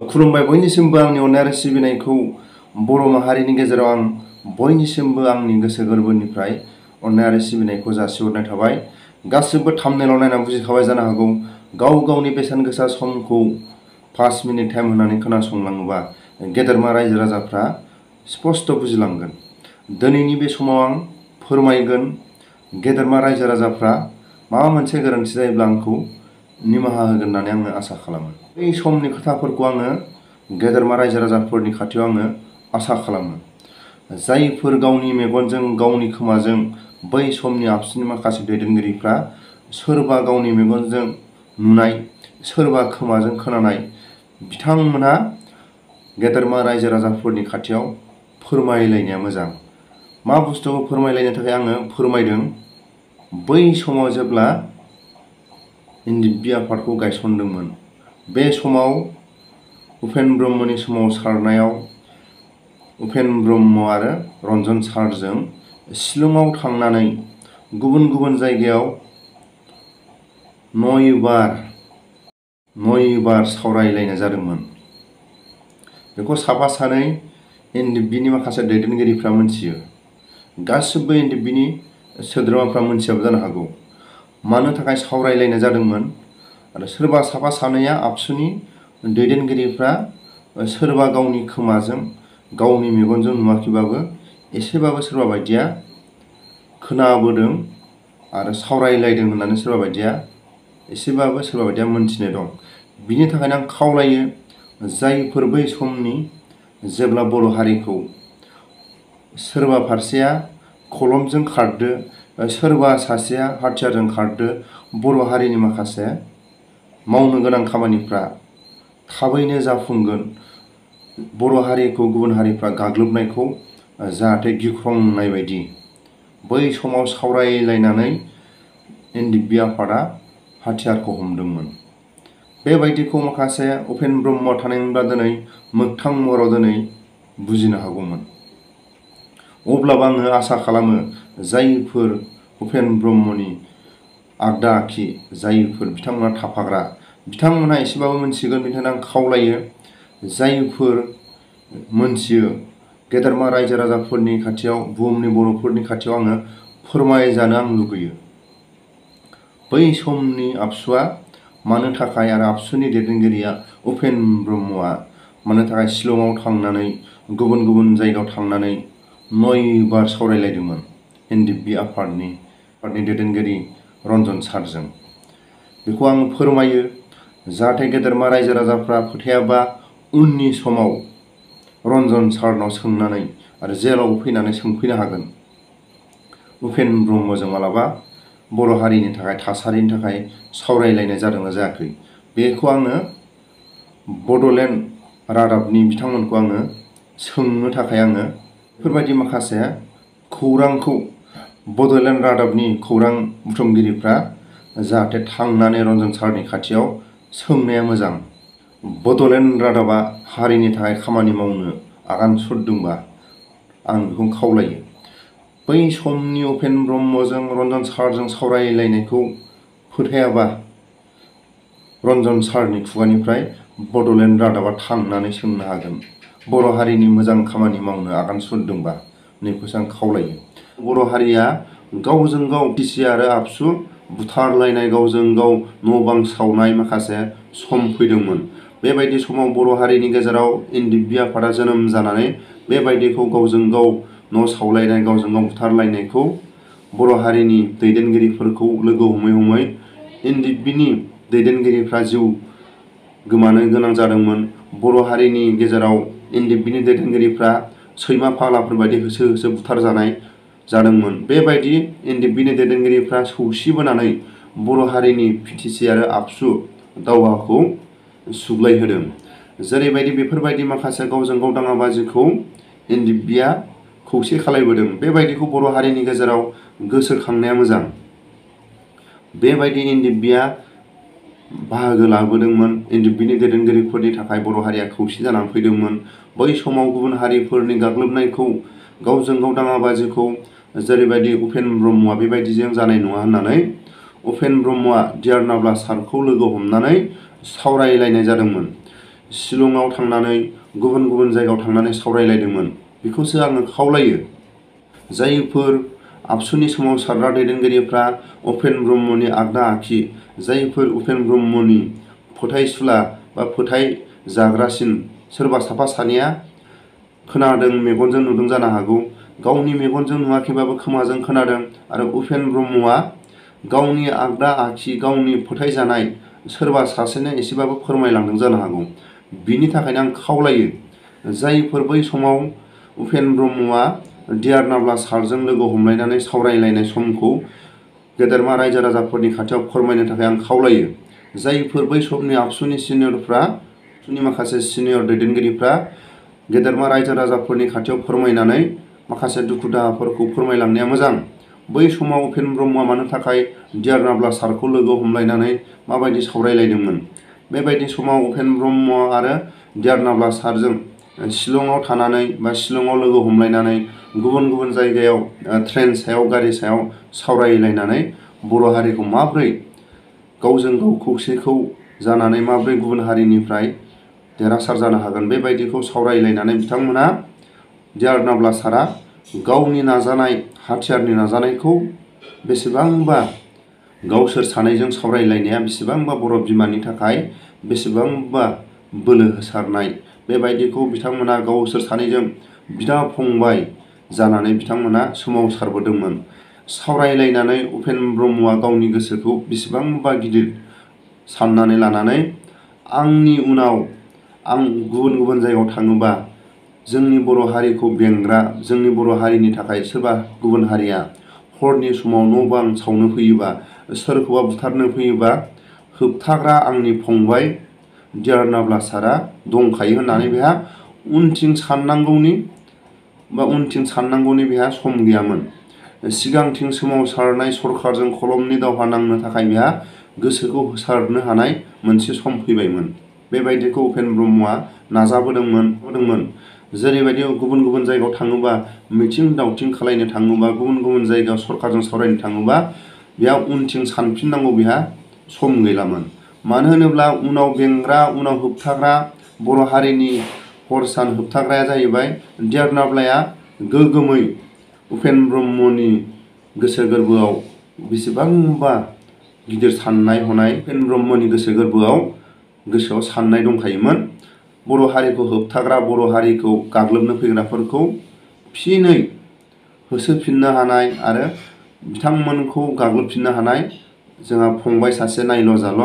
खुलुमबाय बयनिसिमबो आंनि अननाय आरो सिबिनायखौ बर' माहारिनि गेजेराव आं बयनिसिमबो आंनि गोसो गोरबोनिफ्राय अननाय आरो सिबिनायखौ जासिहरनाय थाबाय। गासिबो थाम्बनेलाव नायना बुजिखाबाय जानो हागौ गाव गावनि बेसेन गोसा समखौ 5 मिनिट टाइम होनानै खोनासंलाङोबा गेदेरमा रायजो राजाफ्रा स्पष्ट बुजिलांगोन। दिनैनि बे समाव आं फोरमायगोन गेदेरमा रायजो राजाफ्रा माबा मोनसे गोरोन्थि जायोब्ला आंखौ निमाहा होगोन होननानै आङो आसा खालामो। बै समनि खोथाफोरखौ आङो गेदेरमा रायजो राजाफोरनि खाथियाव आङो आसा खालामो। जायफोर गावनि मेगनजों गावनि खोमाजों बै समनि आबसुनि माखासे दैदेनगिरिफ्रा सोरबा गावनि मेगनजों नुनाय सोरबा खोमाजों खोनानाय बिथांमोना गेदेरमा रायजो राजाफोरनि खाथियाव फोरमायलायनाया मोजां। मा बुस्थुखौ फोरमायलायनो थाखाय आङो फोरमायदों बै समाव जेब्ला एनडिएफबि आफादखौ गायसनदोंमोन बे समाव उपेन ब्रह्मनि सोमावसारनायाव उपेन ब्रह्म आरो रन्जन सारजों शिलंआव थांनानै गुबुन गुबुन जायगायाव 9 बार सावरायलायनाय जादोंमोन। बेखौ साफा सानै एनडिएफबिनि माखासे दैदेनगिरिफ्रा मोनथियो। गासिबो एनडिएफबिनि सोद्रोमाफ्रा मोनथियाबो जानो हागौ मानो थाखाय सावरायलायनाय जादोंमोन आरो सोरबा साफा सानैया आबसुनि दैदेनगिरिफ्रा सोरबा गावनि खोमाजों गावनि मेगनजों नुवाखैबाबो एसेबाबो सोरबा बायदिया खोनाबोदों आरो सावरायलायदों होननानै सोरबा बायदिया एसेबाबो सोरबा बायदिया मोनथिनाय दं। बिनि थाखायनो आं खावलायो जायफोर बै समनि जेब्ला बर' हारिखौ सोरबा फारसेया खलमजों खारदो सोरबा सासेया हाथियारजों खारदो बर' हारिनि माखासे मावनो गोनां खामानिफ्रा थाबैनो जाफुंगोन। बर' हारिखौ गुबुन हारिफ्रा गाग्लोबनायखौ जाहाथे गिख्रंनाय बायदि बै समाव सावरायलायनानै एनडिएफबि आफादा हाथियारखौ हमदोंमोन। बेबायदिखौ माखासे उपेन ब्रह्म थानायमोनब्ला दिनै मोगथां महराव दिनै बुजिनो हागौमोन। अब्लाबो आङो आसा खालामो जायफोर उपेन ब्रह्मनि आगदा आखि जायफोर बिथांमोना थाफाग्रा बिथांमोनहा एसेबाबो मोनथिगोन। बेनिखायनो आं खावलायो जायफोर मोनथियो गेदेरमा रायजो राजाफोरनि खाथियाव बुहुमनि बर'फोरनि खाथियाव आङो फोरमायजानो आं लुगैयो बै समनि आबसुआ मानो थाखाय आरो आबसुनि दैदेनगिरिया उपेन ब्रह्मआ मानो थाखाय शिलंआव थांनानै गुबुन गुबुन जायगायाव थांनानै 9 बार सावरायलायदोंमोन एनडिएफबि आफादनि दैदेनगिरि रन्जन सारजों। बेखौ आं फोरमायो जाहाथे गेदेरमा रायजो राजाफ्रा फोथायाबा उननि समाव रन्जन सारनाव सोंनानै आरो जेलाव फैनानै सोंफैनो हागोन उपेन ब्रह्मजों मालाबा बर' हारिनि थाखाय थासारिनि थाखाय सावरायलायनाय जादोंना जायाखै। बेखौ आङो बड'लेण्ड रादाबनि बिथांमोनखौ आङो सोंनो थाखाय आङो बेफोरबायदि माखासे खौरांखौ बड'लेण्ड रादाबनि खौरां बुथुमगिरिफ्रा जाहाथे थांनानै रन्जन सारनि खाथियाव सोंनाया मोजां। बड'लेण्ड रादाबा हारिनि थाखाय खामानि मावनो आगान सुरदोंबा आं बेखौ खावलायो बै समनि उपेन ब्रह्मजों रन्जन सारजों सावरायलायनायखौ फोथायाबा रन्जन सारनि खुगानिफ्राय बड'लेण्ड रादाबा थांनानै सोंनो हागोन बर' हारिनि मोजां खामानि मावनो आगान सुरदोंबा नैखौसो आं खावलायो। बर' हारिया गावजों गाव डिसि आरो आबसु बुथारलायनाय गावजों गाव न' बां सावनाय माखासे सम फैदोंमोन। बेबायदि समाव बर' हारिनि गेजेराव एनडिएफबि आफादा जोनोम जानानै बेबायदिखौ गावजों गाव न' सावलायनाय गावजों गाव बुथारलायनायखौ बर' हारिनि दैदेनगिरिफोरखौ लोगो हमै हमै एनडिएफबिनि दैदेनगिरिफ्रा जिउ गोमानो गोनां जादोंमोन। बर' हारिनि गेजेराव एनडिएफबिनि दैदेनगिरिफ्रा सैमा फाग्लाफोर बायदि होसो होसो बुथारजानाय जादोंमोन। बेबायदि एनडिएफबिनि दैदेनगिरिफ्रा सौसिबोनानै बर' हारिनि पिटिसि आरो आबसु दावहाखौ सुग्लायहोदों। जेरैबायदि बेफोरबायदि माखासे गावजों गाव दाङाबाजिखौ एनडिएफबिया खौसे खालायबोदों बेबायदिखौ बर' हारिनि गेजेराव गोसोखांनाया मोजां। बेबायदि एनडिएफबिया बाहागो लाबोदोंमोन। एनडिएफबिनि दैदेनगिरिफोरनि थाखाय बर' हारिया खौसे जानानै फैदोंमोन। बै समाव गुबुन हारिफोरनि गाग्लोबनायखौ गावजों गाव दाङाबाजिखौ जेरैबायदि उपेन ब्रह्मआ बेबायदिजों जानाय नङा होननानै उपेन ब्रह्मआ डिआर नाब्ला सारखौ लोगो हमनानै सावरायलायनाय जादोंमोन। शिलंआव थांनानै गुबुन गुबुन जायगायाव थांनानै सावरायलायदोंमोन बेखौसो आङो खावलायो। जायफोर आबसुनि सोमावसारग्रा दैदेनगिरिफ्रा उपेन ब्रह्मनि आगदा आखि, जायफोर उपेन ब्रह्मनि फोथायसुला बा फोथाय जाग्रासिन सोरबा साफा सानैया खोनादों, मेगनजों नुदों जानो हागौ, गावनि मेगनजों नुवाखैबाबो खोमाजों खोनादों आरो उपेन ब्रह्मआ गावनि आगदा आखि, गावनि फोथायजानाय सोरबा सासेनो एसेबाबो फोरमायलांदों जानो हागौ। बिनि थाखायनो आं खावलायो, जायफोर बै समाव उपेन ब्रह्मआ डिआर नाब्ला सारजों लोगो हमलायनानै सावरायलायनाय समखौ गेदेरमा रायजो राजाफोरनि खाथियाव फोरमायनो थाखाय आं खावलायो। जायफोर बै समनि आबसुनि सिनियरफ्रा, आबसुनि माखासे सिनियर दैदेनगिरिफ्रा गेदेरमा रायजो राजाफोरनि खाथियाव फोरमायनानै माखासे दुखु दाहाफोरखौ फोरमायलांनाया मोजां। बै समाव उपेन ब्रह्मआ मानो थाखाय डिआर नाब्ला सारखौ लोगो हमलायनानै माबायदि सावरायलायदोंमोन। बेबायदि समाव उपेन ब्रह्म आरो डिआर नाब्ला सारजों शिलंआव थानानै बा शिलंआव लोगो हमलायनानै गुबुन गुबुन जायगायाव ट्रेन सायाव, गारि सायाव सावरायलायनानै बर' हारिखौ माब्रै गावजों गाव खौसेखौ जानानै माब्रै गुबुन हारिनिफ्राय देरहासार जानो हागोन, बेबायदिखौ सावरायलायनानै बिथांमोना डिआर नाब्ला सारा गावनि नाजानाय, हाथियारनि नाजानायखौ बेसेबांबा गावसोर सानैजों सावरायलायनाया बेसेबांबा बर' बिमानि थाखाय बेसेबांबा बोलो होसारनाय, बेबायदिखौ बिथांमोना गावसोर सानैजों बिदा फंबाय जानानै बिथांमोना सोमावसारबोदोंमोन। सावरायलायनानै उपेन ब्रह्मआ गावनि गोसोखौ बेसेबांबा गिदिर साननानै लानानै आंनि उनाव आं गुबुन गुबुन जायगायाव थाङोबा जोंनि बर' हारिखौ बेंग्रा, जोंनि बर' हारिनि थाखाय सोरबा गुबुन हारिया हरनि समाव न' बां सावनो फैयोबा, सोरखौबा बुथारनो फैयोबा होबथाग्रा आंनि फंबाय डिआर नाब्ला सारा दंखायो होननानै बेहा उनथिं साननांगौनि बेहा सम गैयामोन। सिगांथिं सोमावसारनाय सरखारजों खलमनि दावहा नांनो थाखाय बेहा गोसोखौ होसारनो हानाय मोनसे सम फैबायमोन। बेबायदिखौ उपेन ब्रह्मआ नाजाबोदोंमोन। जेरैबायदि गुबुन गुबुन जायगायाव थाङोबा, मिथिं दावथिं खालायनो थाङोबा, गुबुन गुबुन जायगायाव सरखारजों सावरायनो थाङोबा बेहा उनथिं सानफिननांगौ बेहा सम गैलामोन। मानो होनोब्ला उनाव बेंग्रा, उनाव होबथाग्रा, बर' हारिनि हर सान होबथाग्राया जाहैबाय डिआर नाब्लाया। गोगोमै उपेन ब्रह्मनि गोसो गोरबोआव बेसेबांबा गिदिर साननाय हनाय, उपेन ब्रह्मनि गोसोआव साननाय दंखायोमोन। बर' हारिखौ होबथाग्रा, बर' हारिखौ गाग्लोबनो फैग्राफोरखौ फिनै होसोफिननो हानाय आरो बिथांमोनखौ गाग्लोबफिननो हानाय जोंहा फंबाय सासे नायल' जाल'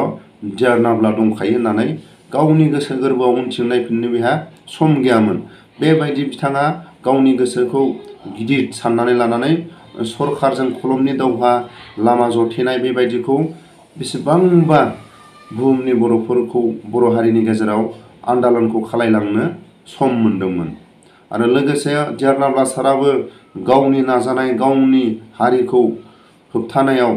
डिआर नाब्ला दंखायो होननानै गावनि गोसो गोरबोआव उनथिं नायफिननो बेहा सम गैयामोन। बेबायदि बिथाङा गावनि गोसोखौ गिदिर साननानै लानानै सरखारजों खलमनि दावहा, लामा जथेनाय बेबायदिखौ बेसेबांबा बुहुमनि बर'फोरखौ, बर' हारिनि गेजेराव आन्दालनखौ खालायलांनो सम मोनदोंमोन। आरो लोगोसे डिआर नाब्ला साराबो गावनि नाजानाय, गावनि हारिखौ होबथानायाव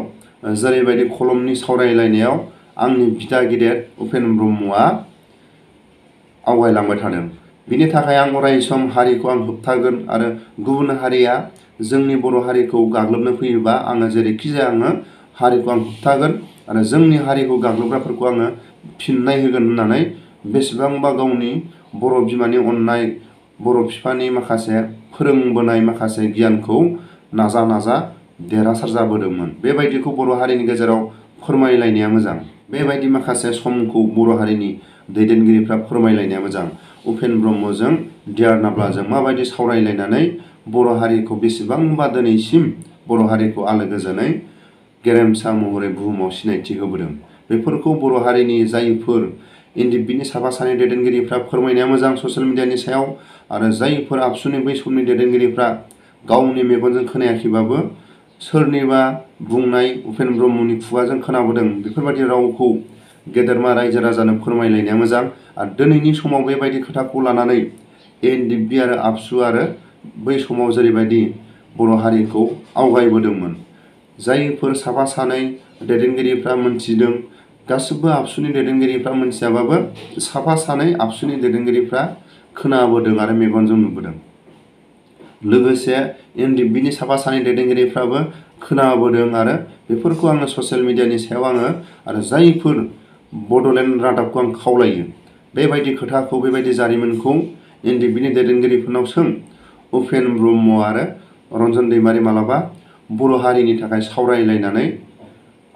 जेरैबायदि खलमनि सावरायलायनायाव आंनि बिदा गेदेर उपेन ब्रह्मआ आवगायलांबाय थादों। बिनि थाखाय आं अराय सम हारिखौ आं होबथागोन आरो गुबुन हारिया जोंनि बर' हारिखौ गाग्लोबनो फैयोबा आङो जेरैखि जाया आङो हारिखौ आं होबथागोन आरो जोंनि हारिखौ गाग्लोबग्राफोरखौ आङो फिननाय होगोन होननानै बेसेबांबा गावनि बर' बिमानि अननाय, बर' बिफानि माखासे फोरोंबोनाय माखासे गियानखौ नाजा नाजा देरहासार जाबोदोंमोन। बेबायदिखौ बर' हारिनि गेजेराव फोरमायलायनाया मोजां। बेबायदि माखासे समखौ बर' हारिनि दैदेनगिरिफ्रा फोरमायलायनाया मोजां। उपेन ब्रह्मजों डिआर नाब्लाजों माबायदि सावरायलायनानै बर' हारिखौ बेसेबांबा दिनैसिम बर' हारिखौ आलो गोजोनै गेरेमसा महरै बुहुमाव सिनायथि होबोदों। बेफोरखौ बर' हारिनि जायफोर एनडिएफबिनि साफा सानै दैदेनगिरिफ्रा फोरमायनाया मोजां ससियेल मिडियानि सायाव, आरो जायफोर आबसुनि बै समनि दैदेनगिरिफ्रा गावनि मेगनजों खोनायाखैबाबो सोरनिबा बुंनाय उपेन ब्रह्मनि खुगाजों खोनाबोदों, बेफोरबायदि रावखौ गेदेरमा रायजो राजानो फोरमायलायनाया मोजां। आरो दिनैनि समाव बेबायदि खोथाखौ लानानै एनडिएफबि आरो आबसु आरो बै समाव जेरैबायदि बर' हारिखौ आवगायबोदोंमोन, जायफोर साफा सानै दैदेनगिरिफ्रा मोनथिदों, गासिबो आबसुनि दैदेनगिरिफ्रा मोनथियाबाबो साफा सानै आबसुनि दैदेनगिरिफ्रा खोनाबोदों आरो मेगनजों नुबोदों। लोगोसे एनडिएफबिनि साफा सानै दैदेनगिरिफ्राबो खोनाबोदों आरो बेफोरखौ आङो ससियेल मिडियानि सायाव आरो जायफोर बड'लेण्ड रादाबखौ आं खावलायो, बेबायदि खोथाखौ बेबायदि जारिमिनखौ एनडिएफबिनि दैदेनगिरिफोरनाव सों। उपेन ब्रह्म आरो रन्जन दैमारि मालाबा बर' हारिनि थाखाय सावरायलायनानै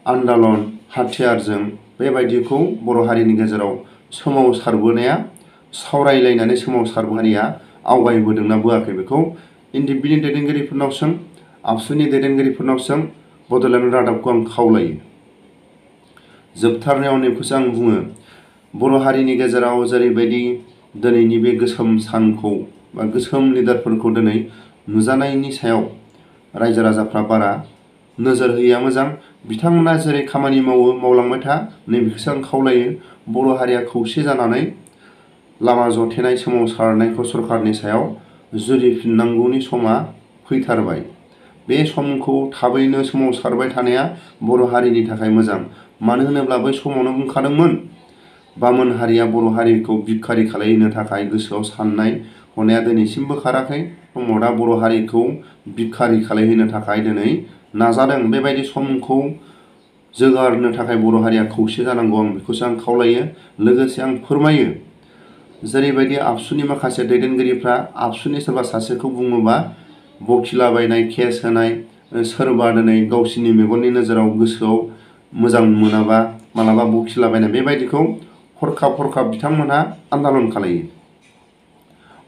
आन्दालन हाथियारजों बेबायदिखौ बर' हारिनि गेजेराव सोमावसारबोनाया सावरायलायनानै सोमावसारबोनाया आवगायबोदोंना बोआखै बेखौ एनडिएफबिनि दैदेनगिरिफोरनाव सों, आबसुनि दैदेनगिरिफोरनाव सों, बड'लेण्ड रादाबखौ आं खावलायो। जोबथारनायाव नैखौसो आं बुङो, बर' हारिनि गेजेराव जेरैबायदि दिनैनि बे गोसोम सानखौ बा गोसोम लिडारफोरखौ दिनै नुजानायनि सायाव रायजो राजाफ्रा बारा नोजोर होयैया मोजां। बिथांमोना जेरै खामानि मावो मावलांबाय था, नैबेखौसो आं खावलायो। बर' हारिया खौसे जानानै लामा जथेनाय सोमावसारनायखौ सरकारनि सायाव जुरिफिननांगौनि समा फैथारबाय। बे समखौ थाबैनो सोमावसारबाय थानाया बर' हारिनि थाखाय मोजां। मानो होनोब्ला बै समावनो बुंखादोंमोन, बामोन हारिया बर' हारिखौ बिखारि खालामनो थाखाय गोसोआव साननाय हनाया दिनैसिमबो खाराखै। प्रमदआ बर' हारिखौ बिखारि खालामनो थाखाय दिनै नाजादों। बेबायदि समखौ जोगारनो थाखाय बर' हारिया खौसे जानांगौ, आं बेखौसो आं खावलायो। लोगोसे आं फोरमायो, जेरैबायदि आबसुनि माखासे दैदेनगिरिफ्रा आबसुनि सोरबा सासेखौ बुङोबा बखिलाबायनाय, केस होनाय, सोरबा दिनै गावसिनि मेगननि नोजोराव गोसोआव मोजां मोनाबा मालाबा बखिलाबायनाय, बेबायदिखौ हरखाब बिथांमोनहा आन्दालन खालायो।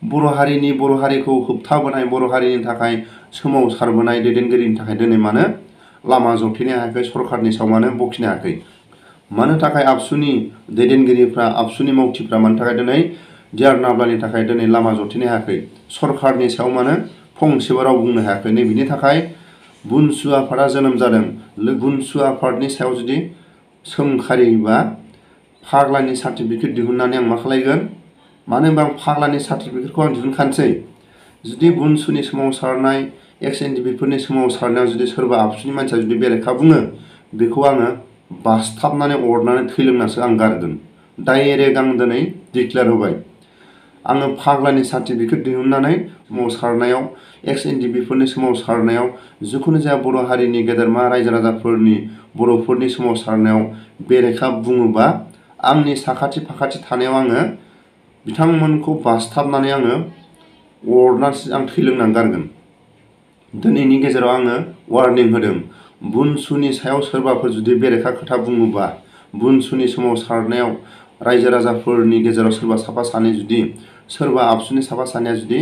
बर' हारिखौ होबथाबोनाय, बर' हारिनि थाखाय सोमावसारबोनाय दैदेनगिरिनि थाखाय दिनै मानो लामा जथेनो हायाखै, सरकारनि सायाव मानो बखिनो हायाखै? मानो थाखाय आबसुनि दैदेनगिरिफ्रा, आबसुनि मावथिफ्रा मानो थाखाय दिनै डिआर नाब्लानि थाखाय दिनै लामा जथेनो हायाखै? सरकारनि सायाव मानो फंसेबो राव बुंनो हायाखै? नैबेनि थाखाय बुनसु आफादा जोनोम जादों। बुनसु आफादनि सायाव जुदि सोंखारिबा फाग्लानि सार्टिफिकेट दिहुननानै आं मा खालायगोन? मानो होनबा आं फाग्लानि सार्टिफिकेटखौ आं दिहुनखानोसै। जुदि बुनसुनि सोमावसारनाय, एक्स एनडिएफबिफोरनि सोमावसारनायाव जुदि सोरबा आबसुनि मानसिया जुदि बेरेखा बुङो, बेखौ आङो बासथाबनानै अरनानै थैलोंनासो आं गारगोन। डाइरेक्ट आं दिनै डिक्लेयार होबाय। आङो फाग्लानि सार्टिफिकेट दिहुननानै सोमावसारनायाव, एक्स एनडिएफबिफोरनि सोमावसारनायाव, जिखुनु जाया बर' हारिनि गेदेरमा रायजो राजाफोरनि बर'फोरनि सोमावसारनायाव बेरेखा बुङोबा, आंनि साखाथि फाखाथि थानायाव आङो बिथांमोनखौ बासथाबनानै आङो अरनासो आं थैलोंनानै गारगोन। दिनैनि गेजेराव आङो वार्निं होदों, बुनसुनि सायाव सोरबाफोर जुदि बेरेखा खोथा बुङोबा, बुनसुनि सोमावसारनायाव रायजो राजाफोरनि गेजेराव सोरबा साफा सानै जुदि, सोरबा आबसुनि साफा सानैया जुदि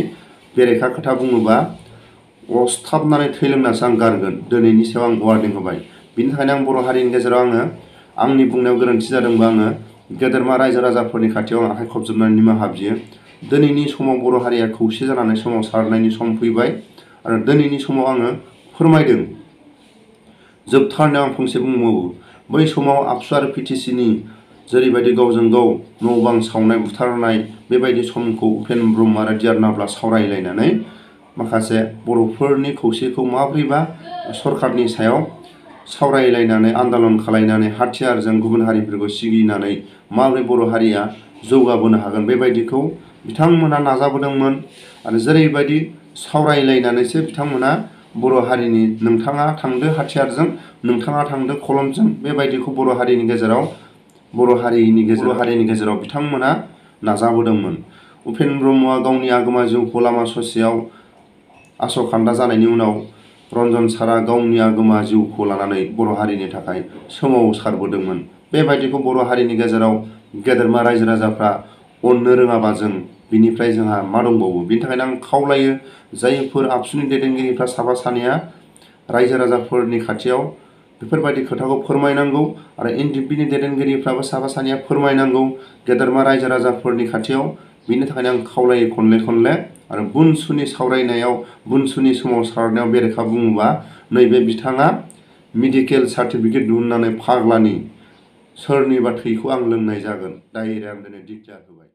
बेरेखा खोथा बुङोबा, अस्थाबनानै थैलोंनासो आं गारगोन। दिनैनि सायाव आं वार्निं होबाय। बिनि थाखायनो आं बर' हारिनि गेजेराव आंनि बुंनायाव गोरोन्थि जादोंबा आङो गेदेरमा रायजो राजाफोरनि खाथियाव आखाइ खबजोबनानै निमाहा बियो। दिनैनि समाव बर' हारिया खौसे जानानै सोमावसारनायनि सम फैबाय आरो दिनैनि समाव आङो फोरमायदों। जोबथारनायाव आं फंसे बुंबावो, बै समाव आबसु आरो पिटिसिनि जेरैबायदि गावजों गाव न' बां सावनाय बुथारनाय, बेबायदि समखौ उपेन ब्रह्म आरो डिआर नाब्ला सावरायलायनानै माखासे बर'फोरनि खौसेखौ माब्रैबा सरकारनि सायाव सावरायलायनानै आन्दालन खालायनानै हाथियारजों गुबुन हारिफोरखौ सिगिनानै माबोरै बर' हारिया जौगाबोनो हागोन, बेबायदिखौ बिथांमोना नाजाबोदोंमोन। आरो जेरैबायदि सावरायलायनानैसो बिथांमोना बर' हारिनि, नोंथाङा थांदो हाथियारजों, नोंथाङा थांदो खलमजों, बेबायदिखौ बर' हारिनि गेजेराव बिथांमोना नाजाबोदोंमोन। उपेन ब्रह्मआ गावनि आगोमा जिउखौ लामा ससेयाव आसखान्दा जानायनि उनाव रन्जन सारा गावनि आगोमा जिउखौ लानानै बर' हारिनि थाखाय सोमावसारबोदोंमोन। बेबायदिखौ बर' हारिनि गेजेराव गेदेरमा रायजो राजाफ्रा अननो रोङाबा बिनिफ्राय जोंहा मा दंबावो? बिनि थाखायनो आं खावलायो, जायफोर आबसुनि दैदेनगिरिफ्रा साफा सानैया रायजो राजाफोरनि खाथियाव बेफोरबायदि खोथाखौ फोरमायनांगौ आरो एनडिएफबिनि दैदेनगिरिफ्राबो साफा सानैया फोरमायनांगौ गेदेरमा रायजो राजाफोरनि खाथियाव। बिनि थाखायनो आं खावलायो खनले आरो बुनसुनि सावरायनायाव, बुनसुनि सोमावसारनायाव बेरेखा बुङोबा, नैबे बिथाङा मेडिकेल सार्टिफिकेट दिहुननानै फाग्लानि सोरनिबा थैखौ आं लोंनाय जागोन। डाइरेक्ट आं दिनै डिक्लेयार होबाय।